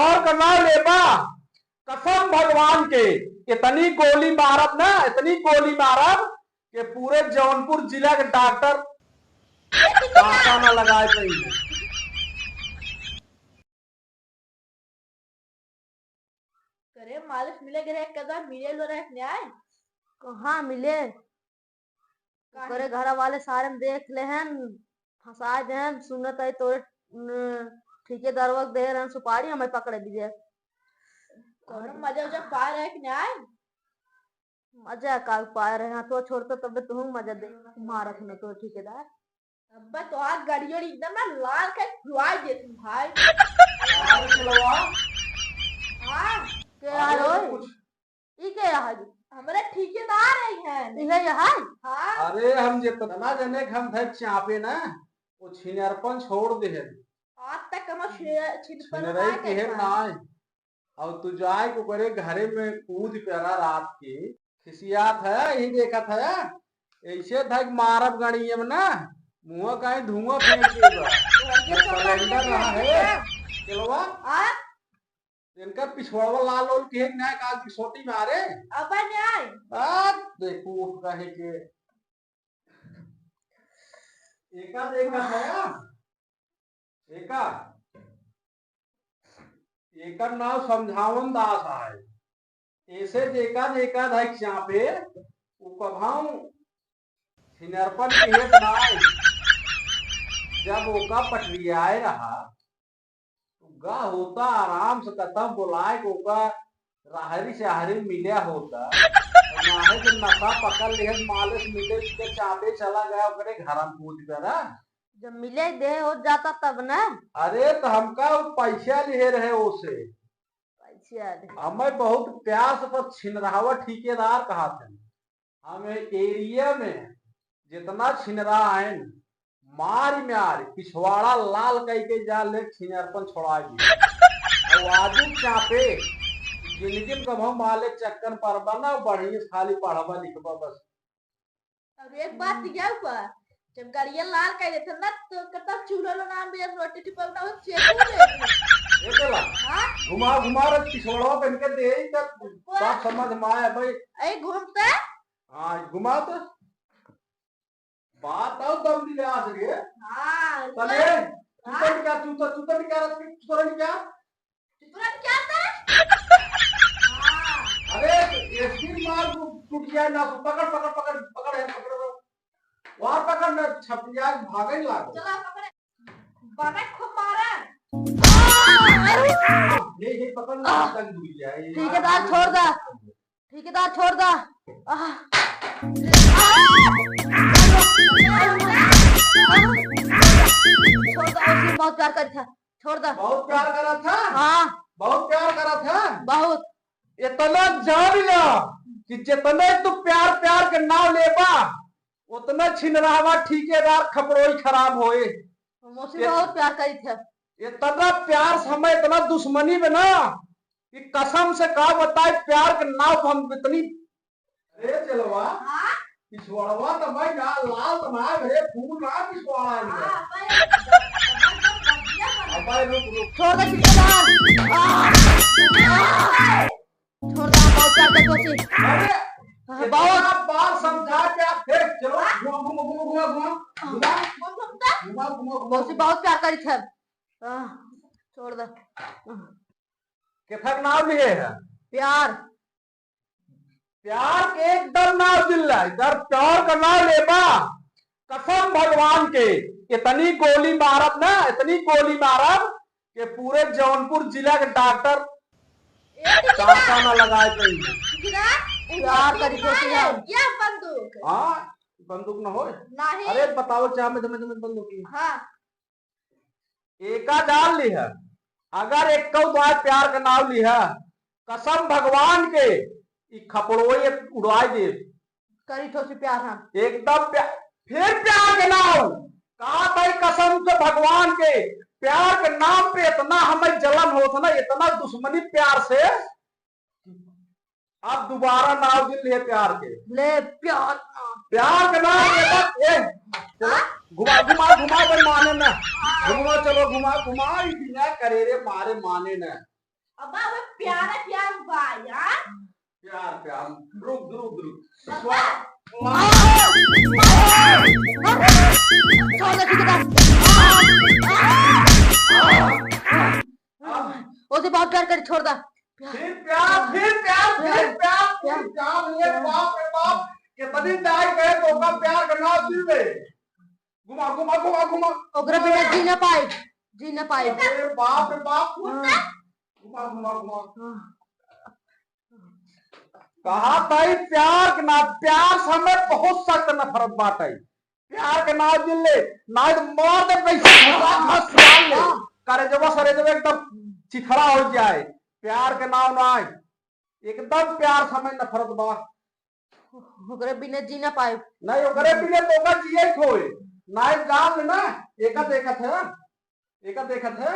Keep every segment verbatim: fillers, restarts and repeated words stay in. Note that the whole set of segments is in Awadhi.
और का नाम लेबा, कसम भगवान के, इतनी गोली मारब ना, इतनी गोली मारब कि पूरे जौनपुर जिला के डॉक्टर टाका ना लगाए पाई। करे मालिश मिले गए, कदा मिले लो रहे न्याय। कहाँ मिले? काहे? तोरे घर वाले सारे में देख लेहन, फंसा देहन, सुनत है तोरे, न, ठेकेदारवा के दे रहन सुपारी, हमें पकड़े दिए। कौनो मजा उजा पा रहे कि नहीं? मजा का पा रहे हैं, तो छोड़ते तब तुहूँ मजा दे, मारत न तो ठेकेदार। अब्बा तोहार गड़ियोड़ी एकदम ना लाल के धुआई देत हूँ भाई। अरे चलवा। हाँ। के अरे आयो? कुछ ई के यहाँ जी? हमरे ठेकेदार है हैं। इहे यहाँ? हाँ। अरे हम जितना जने के हम धर चापे ना, वो छिनरपन छोड़ दे है। आज तक हम छिन-, छिनपन छिनरई ना के है करता। ना है। और तू जाए के ओकरे घरे में कूद पड़ा रात के, खिसियात है, यही देखत है, ऐसे धक मारब गड़िए में ना, मुँह कहीं धुआं फेंक देगा। घर के वो सब सिलेंडर रहा है, क्या? चलवा। आ? इनका पिछुआवा लाल होल के एक न्याय काल की सोटी मारे। अबे न्याय। आ, देखो, कहे के। एका देखा है, एका। एकर नाव समझावन दास है। ऐसे जेका जेका धाई चापे, उ कभाऊ छिनरपन के हेत नाय। जब ओका पटरियाए रहा, तो गा होता आराम से कतम बोलाए के ओका रहरी सहरी मिल्या होता। और नाहे जब नशा पकड़ लिहे, मालिश मिले के चापे चला गया, ओकरे घर में कूद पड़ा। जब मिले दे हो जाता तब ना। अरे तो हमका वो पैसा लिहे रहे ओसे। पैसा लिहे। हमें बहुत प्यार से पर छिनरावा ठेकेदार कहा थे। हम एरिया में जितना छिनरा आए न, मार मार पिछवाड़ा लाल कई के जा ले छिनरपन छोड़ा दी। और आजू चापे जिंदगी में कभो माले चक्कन पर बना बढ़िया से खाली पढ़बा लिखबा बस। और एक बात हम्म। क्या हुआ, जब गाड़ियाँ लाल कर देते ना तो कतब चूल्हा लो नाम भी रोटी टिपक ना हो चेक हो जाए। ये चला। हाँ? घुमा घुमा रे पिछवाड़ा पहन के दे ही तब बात समझ में आया भाई। ऐ घूमते? हाँ, घुमा तो। बात आओ दम दिले आ सके। हाँ, तले, हाँ। चुतन क्या, चुतन, चुतन क्या रख के, चुतन क्या? चुतन क्या था? हाँ। अरे, एक दिन मार टूट गया ना, पकड़, पकड़, पकड़, पकड़ है, पकड़ लो। वहाँ पकड़ ना, छपिया भागे लागो। चला, पकड़। बड़ा खूब मारा। ये, ये पकड़ ना, आह। तंग हुई है, ये ठेकेदार, छोड़ दे। ठेकेदार, छोड़ दा। आह। छोड़ दा, उसमें बहुत प्यार करत है। छोड़ दा। बहुत प्यार करत है? हाँ। बहुत प्यार करत है? बहुत। इतना जान ला कि जितने तू प्यार, प्यार के नाव लेबा, उतना छिनरावा ठेकेदार खपड़ोई खराब होए। मौसी ये बहुत प्यार करी थे। इतना प्यार से हमें इतना दुश्मनी में ना, कि कसम से का बताए, प्यार के नाव पे हम इतनी। अरे चलवा, हाँ? पिछवाड़वा तो भाई ना, लाल तो ना, घरे फूल ना, पिछवाड़ा है। हाँ, भाई, भाई, भाई, भाई, भाई, रुक, रुक। छोड़ दे, ठेकेदार। आ! आ! छोड़ दे, बहुत प्यार करत होती। अरे, हाँ, इतना बहुत। बार समझा के आप फिर चलो, हाँ? घुमा, घुमा, घुमा, घुमा, घुमा। हाँ, घुमा। घुमा, घुमा, घुमा, घुमा। मौसी बहुत प्यार करी थे। हाँ, छोड़ दे। केथक नाव लिहे है? प्यार। प्यार के एकदम नाव दिल्ला, अगर प्यार का नाव लेबा, कसम भगवान के, इतनी गोली मारब ना, इतनी गोली मारब कि पूरे जौनपुर जिला के डॉक्टर ए, टिकरा। टाका ना लगाए पाई। टिकरा, प्यार करी तो है, हम। या बंदूक? हाँ, बंदूक ना होए। नहीं। अरे बताओ, चाह में, में, में बंदूक की। हाँ। एका जान लिह, अगर एक्कौ द्वार प्यार का नाव लिह, कसम भगवान के, ई खपड़ोए उड़ाए दे। करी ठोसी प्यार हम। एकदम प्या-, फिर प्यार के नाव। कहा भाई कसम से भगवान के, प्यार के नाम पे इतना हमें जलन होत ना, इतना दुश्मनी प्यार से। अब दोबारा नाव जिन लिहे प्यार के। ले प्यार। प्यार के नाव ये बात, ए, चलो, हाँ? घुमा, घुमा, घुमा, भाई माने ना। घुमा, चलो, घुमा, घुमा, ई बिना करे रे मारे माने ना। अब अब प्यारा प्यार बा यार। प्यार प्यार, रुक रुक रुक। ओसे बहुत प्यार कर, छोड़ दा। फिर प्यार, फिर प्यार, फिर प्यार, फिर प्यार। ये बाप रे बाप, कितनी दाई गए तो का प्यार करना दिल में। घुमा, घुमा, घुमा, घुमा। ओकरे बिना जी ना पाए, जी ना पाए। अरे बाप रे बाप। हाँ। घुमा, घुमा, घुमा। हाँ। कहा ताई प्यार के ना, प्यार से हमें बहुत सख्त नफरत बाटे। प्यार के नाव जिन ले, नाई तो मार दे पैसे घुसा घास सुधार ले। करे जब सरे जब एकदम चिथड़ा हो जाए। प्यार के नाव ना आए। एकदम प्यार से हमें नफरत बा। ओकरे बिना जी ना पाए। नहीं, ओकरे बिना तो का जिए खोए। नाई जान ले ना, एका देखत है, एका देखत है,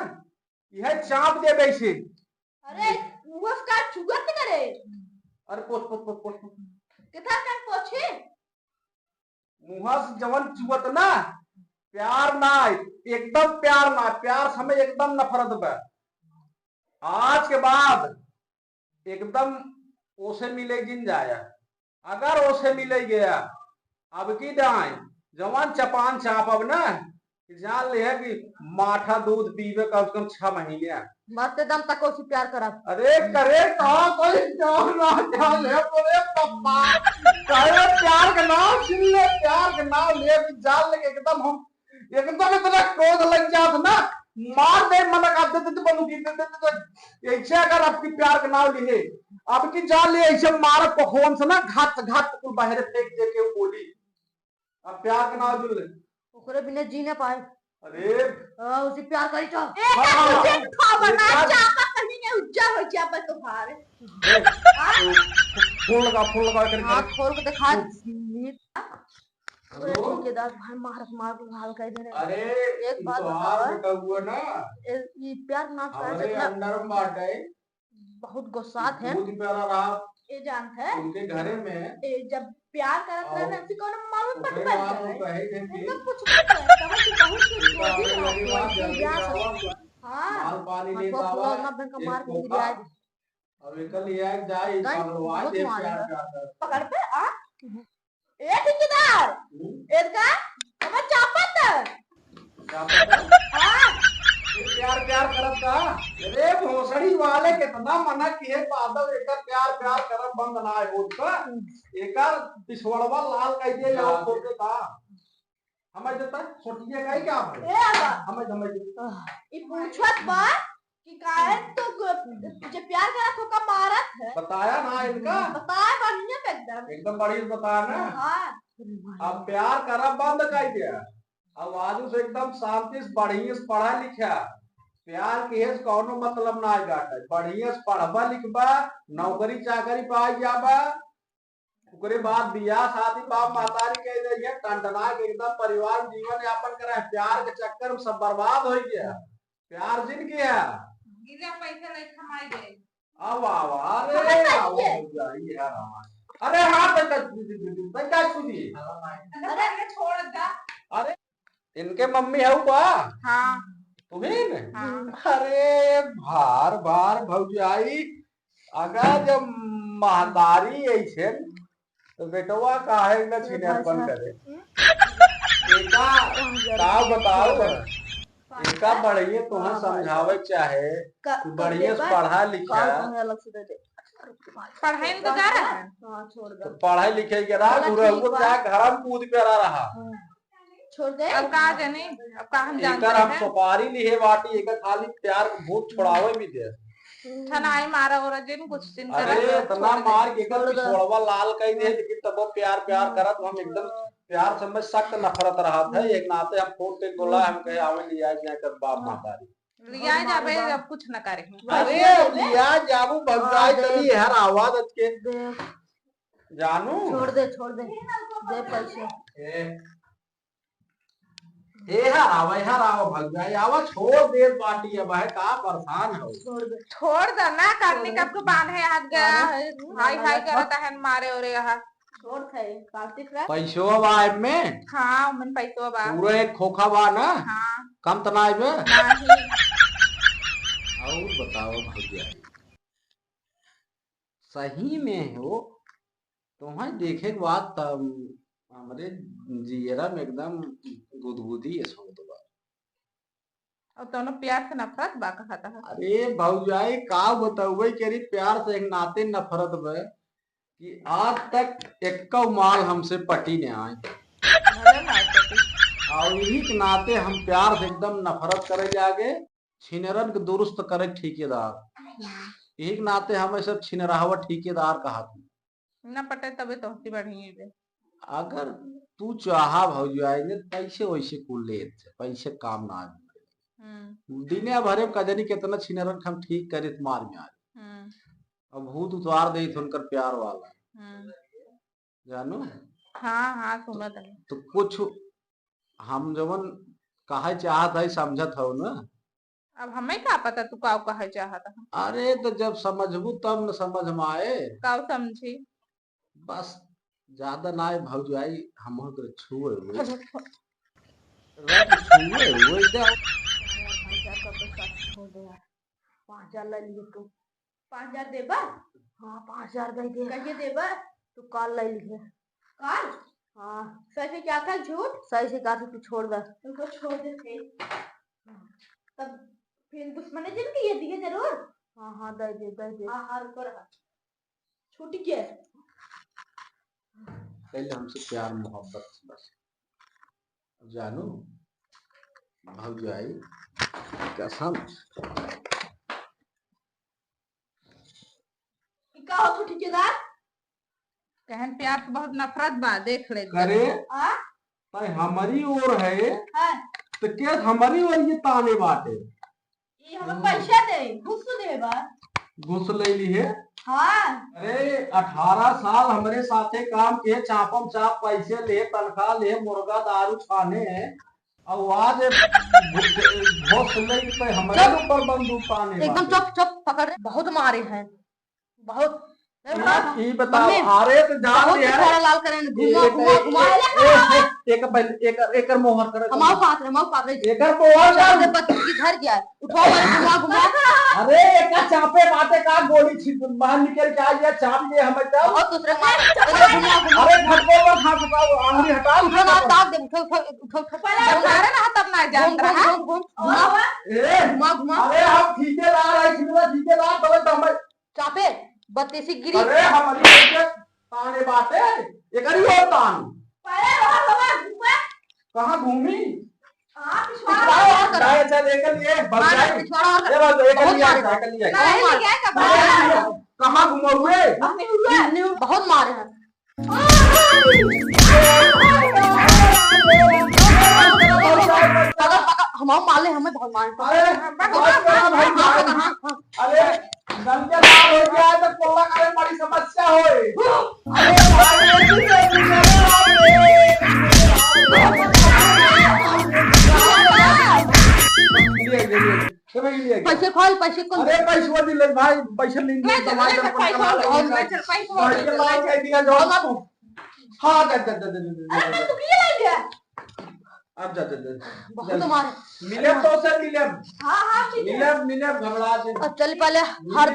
यह चाप दे वैसे। अरे, मुहस का चुगत करे। अरे, पोछ, पोछ, पोछ, पोछ। कितना कर पोछे? मुहस जवन चुगत ना, प्यार ना, एकदम प्यार ना, प्यार से हमें एकदम नफरत बा। आज के बाद एकदम ओसे मिले जिन जाया। अगर ओसे मिले गया, अब की दाई, जवान चपान चाप अब ना, कि जान ले है कि माठा दूध पीवे कम से कम छह महीने। मरते दम तक ओसे प्यार करब। अरे करे का कोई प्यार ना जान है, बोले पप्पा। करे प्यार के नाम सुन ले, प्यार के नाम ले कि जान ले कि एकदम हम एकदम इतना क्रोध लग जात ना, मार दे, मन का दे दे, बनू की दे दे, दे दे। ऐसे अगर आपकी प्यार के नाव लिए, आपकी जान ले, ऐसे मार पखोन से ना, घात घात कुल बाहर फेंक दे के बोली, अब प्यार के नाव जुल ले। ओकरे बिना जी ना पाए। अरे। हाँ, उसे प्यार करी तो। ए, हाँ, हाँ, तुझे हाँ। खबर ना, प्यार चापा कहीं ने उज्जर हो जाबे तोहार। ए, हाँ? फोन लगा, फोन लगा, कर, हाँ, कर। खोल के दिखा। हेलो? ठेकेदार भाई मार, मार के घायल कर दे रहे। अरे, एक बात बताओ। बेटा हुआ ना, ए, ई प्यार ना हमारे जितना अंडर में बाटे। बहुत गुस्सात है। बहुत ही प्यारा रहा। ये जानत है? उनके घरे में। ए, जब प्यार करत रहे ना, ऐसे कौनो मालूम पट ओकरे बन बाद जाए। वो कहे थे कि इनका कुछ भी नहीं, तब से बहुत कुछ इनका सोची हमें लगे बात। बात जल्दी से आवा, हाँ। माल पानी लेता हुआ, ना बन का एक मार के गिर जाए। अब एकर लिए आए जाए, नहीं, पकड़वा बहुत दे मारेगा। प्यार प्यार कर। पकड़ पे, आ? ए ठेकेदार, हम्म? एदका, हमें चापत। चापत? हाँ। ये प्यार प्यार करत का? अरे भोसड़ी वाले कितना मना किहे बादल, एकर प्यार प्यार करब बंद ना है होत का? एकर पिछवड़वा लाल कह दिए, यार, खोल के का? हमें देता है, सोचिए का ही क्या आप? ए, आवा। हमें, हमें देता। ई पूछत बा कि काहे तो ग-, जे प्यार करा तो का मारत है? बताया ना इनका? बताया बढ़िया से एकदम। एकदम बढ़िया से बताया ना? हाँ। अब प्यार करा बंद कर दिया। अब आजू से एकदम शांति से बढ़िया से पढ़ा लिखा। प्यार के हेज कौनो मतलब ना है बाटे। बढ़िया से पढ़बा लिखबा, नौकरी चाकरी पाई जाबा, ओकरे बाद बियाह शादी बाप महतारी के जइहे, टनटना के एकदम परिवार जीवन यापन करे। प्यार के चक्कर में सब बर्बाद हो गया। प्यार जिन किया। गिरा पैसा लेके हम आ गए। अब आवा, अरे, हमें आवा, चाहिए। हो जाई यार, आवा। अरे हाँ, तै, तै, तै, तै, तै का छू दी? अरे, पहले छोड़ दा। अरे, इनके मम्मी हऊ बा? हाँ। तुहिन? हाँ। अरे, भार, भार, भौजाई, अगर जब महतारी ऐसे, तो बेटवा काहे न छिनेरपन करे? हम्म। एका, का बताओ, एका बढ़िया तोहर समझावे चाहे, का, तू बढ़िया से पढ़ा लिखा। पढ़ाई में तो जा रहा है। हाँ, छोड़ दे। तो पढ़ाई लिखे के रहा, चला, तू रहुआ ठीक बा। जा घर में कूद पे रहा रहा। हाँ। छोड़ दे। अब का जाने, अब का हम जानते एकर हम हैं। सुपारी लिहे बाटी, एकर खाली प्यार के भूत छोड़ावे भी दे। हम्म। ठनाई मारा और जिन कुछ दिन अरे, करा, इतना छोड़ दे। मार के एकर छोड़ दे। पिछोड़वा लाल कई दे, लेकिन तबो प्यार, प्यार हम्म। करत हम एकदम प्यार से हमें सख्त नफरत रहत है। हम्म। एक नाते हम फोन पे बोला, हम कहे, "आवे, लिया जाए कर बाप महतारी।" लिया जाबे, अब कुछ न करे। अरे, लिया जाबू, भौजाई हाँ, दे। तनी हर आवाज अटके। दे। जानू। छोड़ दे, छोड़ दे। दे पैसे। ए। ए, हर आवा, हर आवा, भौजाई, आवा, छोड़ दे बाटी, अब है का परेशान हो? छोड़ दे। छोड़ दे ना, करनी छोड़ दे। कब को बांधे हाथ गया छोड़ दे। है, हाय, हाय करता है, मारे और यहाँ। छोड़ दे, कार्तिक रे। पैसो बा एमे? हाँ, मन पैसो बा। पूरा एक खोखा बा ना? हाँ। कम त ना आइबे? नहीं। और और बताओ भौजाई, सही में हो, तोहई देखे के बाद तब हमरे जियरा में एकदम गुदगुदी ऐसा होत बा। और तोनो प्यार से नफरत बा कहत ह। अरे भौजाई, का बतउबे करी, प्यार से एक नाते नफरत बा कि आज तक एक्कौ माल हमसे पटी न आए। भले मार पटी। और यही के नाते हम प्यार से एकदम नफरत करे लागे, छिनरन के दुरुस्त करे ठेकेदार। यही के नाते हम सब छिनराहवा ठेकेदार कहत हई। न पटे तबे तोहती बढ़िया बे। अगर तू चाहा भौजाई ने पैसे वैसे कुल लेत है, पैसे काम ना आवे। हम्म। दिने भरे में का जानी कितना छिनरन के हम ठीक करित मार में आज। हम्म। अब भूत उतार देत उनकर प्यार वाला। हम्म। जानू? हाँ, हाँ, सुनत हई। तो कुछ हम जवन कहे चाहत हई, समझत हौ ना? अब हमें का पता तू का कहे चाहत ह? अरे, तो जब समझबू तब न समझ में आए। का समझी? बस, ज्यादा ना आए भौजाई, हम तो छुए हुए। रंग छुए हुए जा। यार, भौजा का तो सच हो गया। पाँच हजार ले लिए तू। पाँच हजार देबा? हाँ, पाँच हजार दे दे। कहिए देबा? तू काल ले लिए। काल? हाँ। सही से क्या था झूठ? सही से कहा था तू छोड़ दे। उनको छोड़ दे थे। तब फिर दुश्मनी जिन के ये दिए जरूर? हाँ, हाँ, दे दे, दे दे। हाँ, हाँ, रुको रहा। छूट गया। पहले हमसे प्यार मोहब्बत से बस। जानू, भौजाई, कसम। ई का हो तू ठेकेदार? कहन प्यार से बहुत नफरत बा, देख ले। करे? आ? तै हमरी ओर है, हाँ। तो के हमरी ओर ये ताने बाटे? ई हमें हम्म। पैसा दे, घूस दे बा। घूस ले ली है? हाँ। अरे, अठारह साल हमरे साथे काम किहे, चापम चाप पैसे ले, तनख्वाह ले, मुर्गा दारू छाने, और आज घूस ले पे हमरे चुप। ऊपर बंदूक ताने एकदम बाटे। चुप, चुप, पकड़, बहुत मारे हैं, बहुत। ई, ई बताओ, मम्मी, अरे तो जान बहुत दे यार। पिछवाड़ा लाल करें, ए, घुमा, ए, घुमा, ए, घुमा। ए, ए, एक पहले, एक, एकर मोहर करे। हमारे पास, हमारे पास रही। एकर मोहर कर। दे बत्तीस की घर गया है। उठाओ, पहले घुमा, घुमा। अरे, एका चापे बाटे का गोली छिप बाहर निकल के आ गया, चाप ले हमें तब। बहुत दूसरे मार। पहले घुमा, घुमा। अरे, घटको पर खा चुका वो, आंगली हटा। उठो ना, ताक दे, उठो, उठो, उठो, उठो। पहले घुमा। मारे ना, तब ना जान घूम, रहा। घूम, घूम, घूम। घुमा। ए, घुमा, घुमा। अरे, हम ठेकेदार है, ठेकेदार, तबे तो हमें चापे, बत्तीसी गिरी। अरे, हमारी इज्जत ताने बाटे, एकरी और तान। अरे, बाबा, बाबा, घूमे। कहाँ घूमी? हाँ, पिछवाड़ा पिछवाड़ा और और कर। चल, एक लिए, बस हाँ, जाए। पिछवाड़ा और कर। ये बस, एक बहुत लिए, मारे। एक लिए। नहीं, बहुत मारे। क्या, क्या अरे, बात है? कहाँ घुमा हुए? अपने हुए। न्यू, न्यू, बहुत मारे हैं। पकड़, पकड़, हमारे माले, हमें बहुत मारे। अरे, हाँ, हाँ, हाँ, हाँ, हाँ। अरे, गंदे बाल हो गया है तो कोला करे बड़ी समस्या होए। अरे भाई, ये भी ले ली, अरे बाप रे। ये, ये, ये, ये भाई, ये ले। पैसे खोल, पैसे खोल। अरे, पैसवा दिले भाई, पैसे ले ले, ले, ले, दवाई ले, दवा पैसे करा खोल, ले। ले, ले, पैसे खोल, भाई, ये ले, लाल ले। कर दिया जो। हाँ, दे, दे, दे। अरे, तो तू किए ले लिया? अब जा, जा, जा। बहुत जा। मार। मिले तो से मिले। हाँ, हाँ, ठीक है। मिले, मिले, घबरा से। अब चल पहले हर दिन